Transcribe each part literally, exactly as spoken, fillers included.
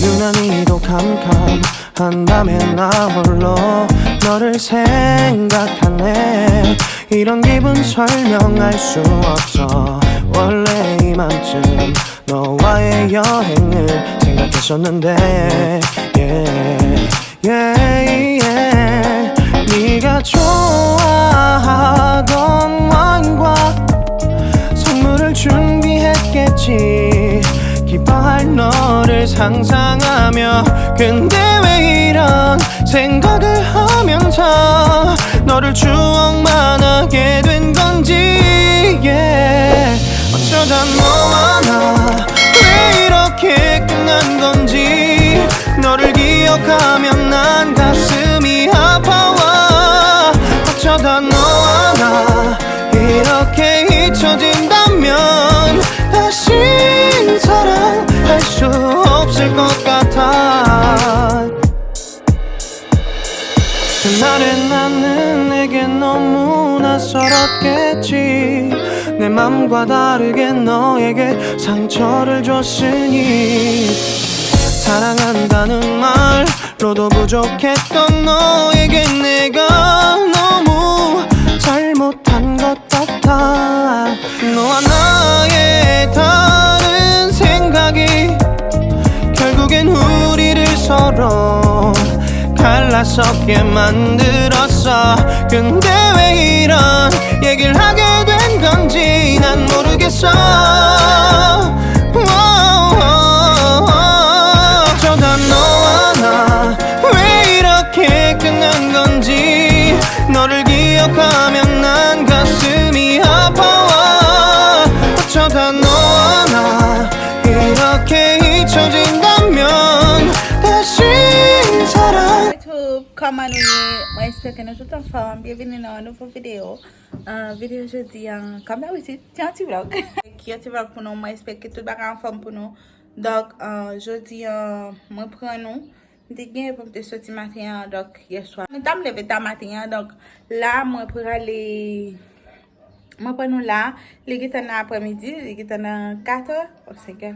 유난히도 캄캄한 밤에 나 홀로 너를 생각하네. 이런 기분 설명할 수 없어. 원래 이맘쯤 너와의 여행을 생각했었는데. Yeah, yeah, yeah. 네가 좋아하던 와인과 선물을 준비했겠지. 기뻐할 너를 상상하며. 근데 왜 이런 생각을 하면서 너를 추억만 하게 된 건지. Yeah. 어쩌다 너와 나 왜 이렇게 끝난 건지. 너를 기억하면 난 가슴이 아파와. 어쩌다 너와 나 이렇게 잊혀진다면 다신 사랑할 수 없을 것 같아. 그날의 나는 내게 너무 낯설었겠지. 내 맘과 다르게 너에게 상처를 줬으니. 사랑한다는 말로도 부족했던 너에게 내가 너무 잘못한 것 같아. 너와 나의 다른 생각이 결국엔 우리를 서로 갈라서게 만들었어. 근데 왜 이런 얘기를 하게 된 건지 난 모르겠어. 어쩌다 너와 나 왜 이렇게 끝난 건지. 너를 기억하면 난 가슴이 아파와. 어쩌다 너와 나 이렇게 잊혀진다면 다신 사랑. YouTube, kòman nou ye? Mwen espere ke nou tout anfòm. Byenveni nan yon nouvo videyo. Uh, videyo jodi an, kòm dabitid, se yon ti vlog. Yon ti vlog pou nou, mwen espere ke tout bagay anfòm pou nou. Donk, uh, jodi an, mwen pran nou. M te gen pou m te soti maten an, donk yèswa. Mwen ta m leve ta maten an, donk la mwen prale, mwen pran nou la, li gentan nan aprèmidi, li gentan nan katè, o senkè.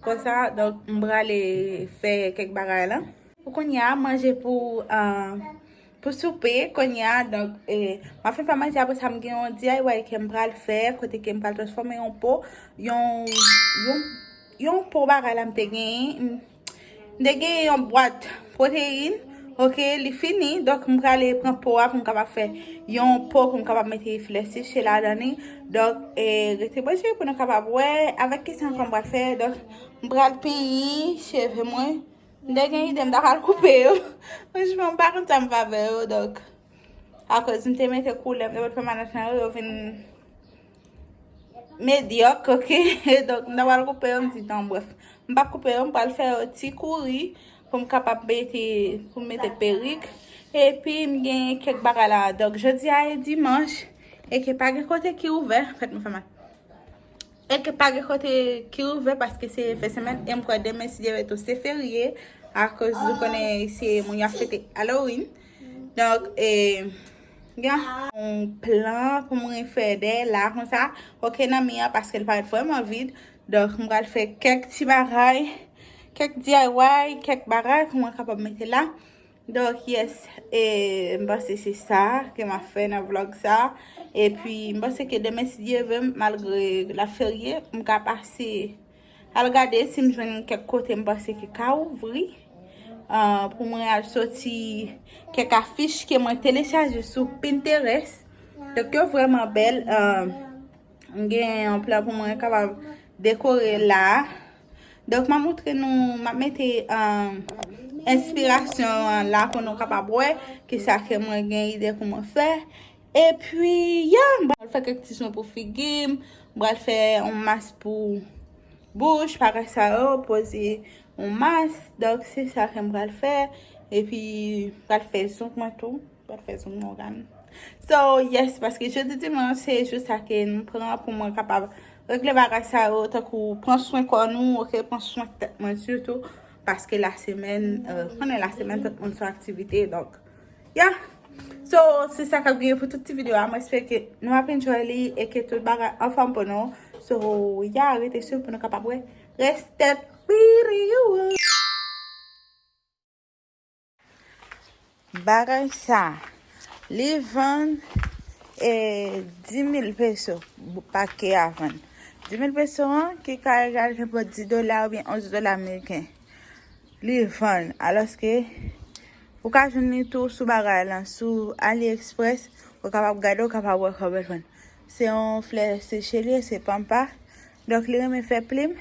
Konsa, donk m prale fè kèk bagay la. Pou kounye a, manje pou, ah, pou soupe, kounye a, donk, eh, m ap fin fè manje, apre sa m gen yon D I Y ke m pral fè, kote ke m pral transfòme yon po, yon, yon, yon po bagay la m te genyen. M te gen yon bwat pwoteyin, oke, li fini, donk m prale pran po a pou m kapab fè yon po pou m kapab mete flè seche ladan li. Donk, eh, rete branche pou nou kapab wè avèk kisa ankò m pral fè. Donk, m pral penyen cheve mwen. M te gen ide m ta pral koupe yo. Franchman, m pa konn sa m va fè yo, donk. Akoz m te mete koulè, m te mete pèmanant nan yo, yo vin medyòk, oke? Donk, m ta pral koupe yo, m di, non, brèf. M p ap koupe yo, m pral fè yo ti kouri pou m kapab mete, pou m mete perik. Epi, m gen kèk bagay la. Donk, jodi a e dimanch, e ke pa gen kote ki ouvè, fèt mwen fè mal. E ke pa gen kote ki ouvè paske se fen semèn, e m kwè demen, si Dye vle tou, se ferye, akoz ou konnen se moun y ap fete Halloween. Donk, e, gen yon plan pou mwen fè dèyè la konsa. Oke, nan mi an, paske l parèt vrèman vid. Donk, m pral fè kèk ti bagay, kèk D I Y, kèk bagay pou mwen kapab mete la. Donk, yes, e, m panse se sa ke m ap fè nan vlog sa. Epi, m panse ke demen, si Dye vle, malgre l ap ferye, m ka pase al gade si m jwenn kèk kote m panse ki ka ouvri. Ah, pou mwen al soti kèk afich ke mwen telechaje sou Pinterest. Donk, yo vrèman bèl. Ah, m gen yon plan pou mwen kapab dekore la. Donk, m ap montre nou, m ap mete, um, enspirasyon an la pou nou kapab wè kisa ke mwen gen ide pou mwen fè. Epi, ya, m pral fè kèk ti swen pou figi m, m pral fè yon mas pou bouch, bagay sa yo, poze yon mas. Donk, se sa ke m pral fè. Epi, m pral fè zong mwen tou. Pral fè zong mwen, gade. So, yes, paske jodi dimanch, se jou sa ke m pran pou mwen kapab regle bagay sa yo, tankou pran swen kò nou, oke, pran swen tèt mwen sitou, paske lasemèn, euh, konnen lasemèn tout moun sou aktivite, donk, yeah. So, se sa k ap genyen pou tout ti videyo a. Mwen espere ke nou ap enjoy li e ke tout bagay anfòm pou nou. So, yeah, rete swiv pou nou kapab wè rès tèt videyo a. Bagay sa, li vann e dis mil peso, pake a vann. Dis mil peso an, ki ka egal nenpòt dis dola oubyen onz dola ameriken. Li vann, alòske ou ka jwenn li tou sou bagay lan, sou AliExpress, ou kapab gade, ou kapab wè kòman l vann. Se yon flè Seychelles, se pampa. Donk, li renmen fè plim.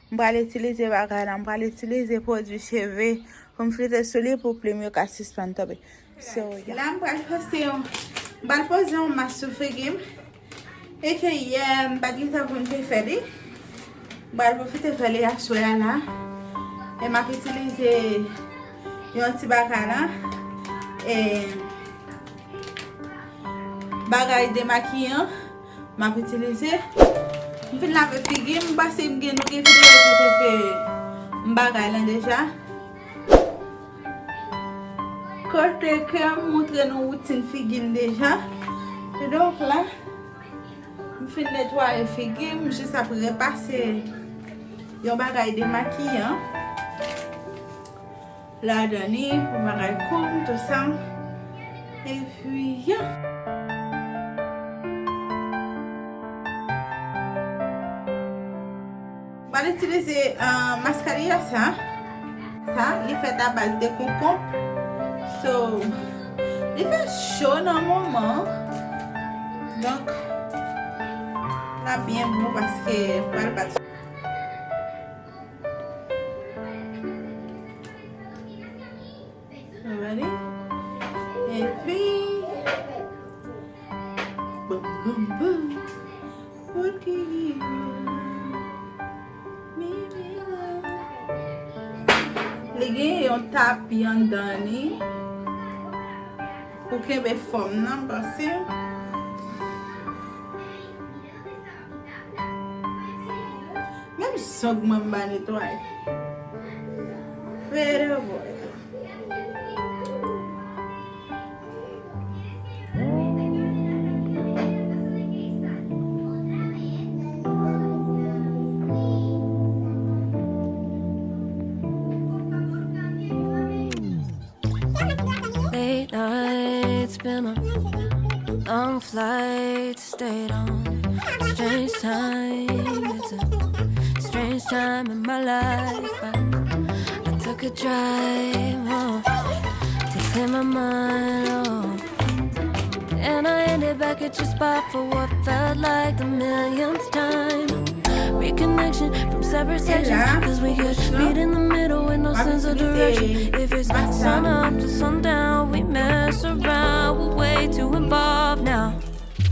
M pral itilize bagay la, m pral itilize pwodui cheve pou m frite sou li pou plim yo ka sispann tonbe. So, yeah. La, m pral poze yon, m pral poze yon mas sou figi m. E ke yè, m pa t gen tan pou m te fè li. M pral pwofite fè li aswè a la. E m ap itilize yon ti bagay la. E bagay demakiyan m ap itilize. M fin lave figi m, m panse m gen, nou gen videyo kote ke m bagay lan deja. Kote ke m montre nou woutin figi m deja. E donk la, m fin netwaye figi m, m jis ap repase yon bagay demakiyan ladan li, pou bagay kou m, tout sa. Epi, ya. M pral itilize, euh, mascara sa. Sa, li fèt a baz de konkonb. So, li fè cho nan moman. Donk, l ap byen bon paske m pral bat. Alrighty. Epi, boum, boum, boum. What can you do? Mi, mi, la. Li gen yon tapi anndan li pou kenbe fòm nan, m panse. Menm zong mwen m pa netwaye. Better boy. Late nights, been on long flights, stayed on. Strange time, it's a strange time in my life. I, I took a drive, oh, to clear my mind, oh. And I ended back at your spot for what felt like the millionth time. Reconnection from separate sections, 'cause we could meet in the middle with no sense of direction. If it's sun up to sundown, we mess around, we're way too involved now.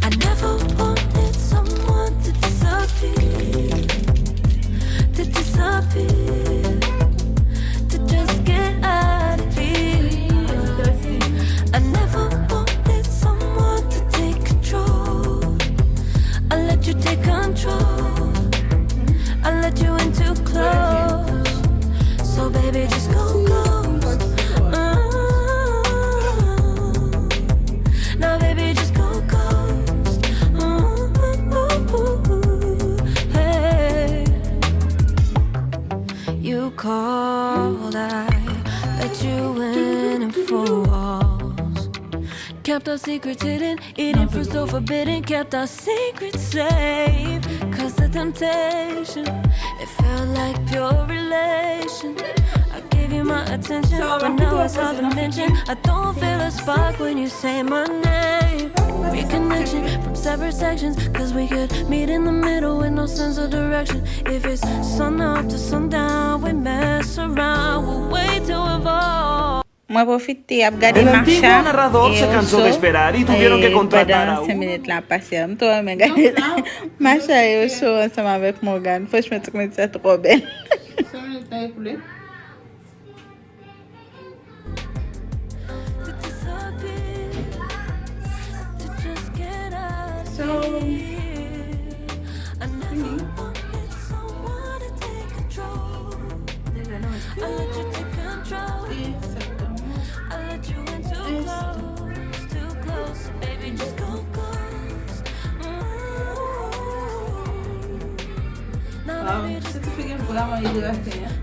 I never wanted someone to disappear, to disappear, to just get out of here. I never wanted someone to take control. I let you take control. I let you in too close. So baby, just go ghost. Uh, now baby, just go ghost. Uh, hey. You called, I let you in and four walls. Kept our secrets hidden, eating fruit so forbidden. Kept our secrets safe, 'cause the temptation, it felt like pure relation. I gave you my attention, but now it's all a mention. I don't feel a spark when you say my name. Reconnection from separate sections, 'cause we could meet in the middle with no sense of direction. If it's sun up to sundown, we mess around, we're way too involved. Mwen pwofite ap gade Masha e Oso, eh, pandan senk minit la ap pase a. M twò renmen gade Masha e Oso ansanm avèk Morgan. Franchman, ti kòmedi sa twò bèl. Senk minit la ekoule. So, fini. Deja nan tou. E septan. E septan. Wow, se ti figi m vrèman idrate, hein.